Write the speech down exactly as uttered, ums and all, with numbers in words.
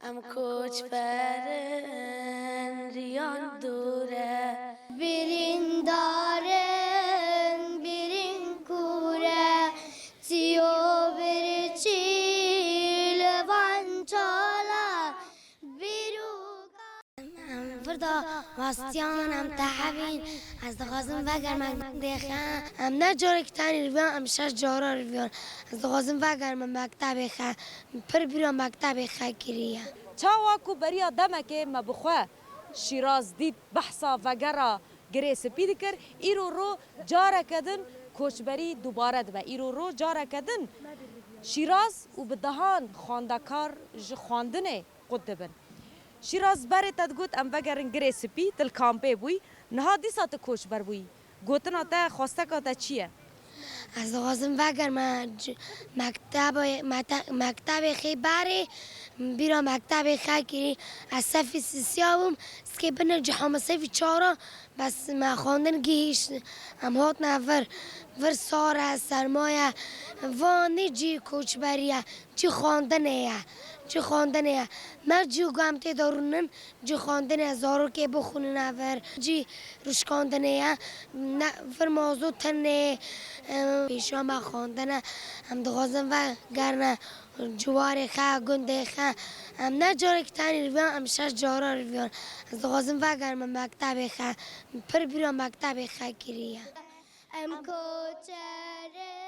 Em koçberin riyan dûr e. Birîndar in, birîn kûr e, tiyo birçî li van çala bîr û Em vir da mastiyan, em tehevîn. Ez dixwazim vegerime gundê xe. Em ne carek tenê riviyan, em şeş cara riviyan. Ez dixwazim vegerime mektebê xe. Pir bîra mektebê xe kiriye. Çawa ku beriya demekê me bi xwe Şîraz dît behsa vegera Girê Spî dikir, îro ro careke din koçberî dubare dibe. Îro ro careke din Şîraz û bi dehan xwendekar ji xwendinê qut dibin. Şîraz, berê te digot em vegerin Girê Spî, tu li kampê bûyî. Niha dîsa tu koçber bûyî. Gotina te, xwesteka te çi ye? Ez dixwazim vegerime c-, mektebê, mete-, mektebê xê berê, bîra mektebê xe kirî. Ez sefî sisiya bûm, sikê bine cihame sefî çara, bes me xwendin gihîşt. Em hatine vir, vir sar e, serma ye. Van nê cî koçberî ye, cî xwendinê ye, cî xwendinê ye. Me cî ku em tê de rûnin, cî xwendinê ye, zarokê bixwînin vir, cî rûşkandinê ye. Ne, vir mazû tinê, e, pêşiya me xwendin e. Em dixwazin vegerine ciwarê xe, gundê xe. Em ne carek tenê riviyan, em şeş cara riviyan. Ez dixwazim vegerime mektebê xe. Pir bîra mektebê xe kiriye. Em koçerin.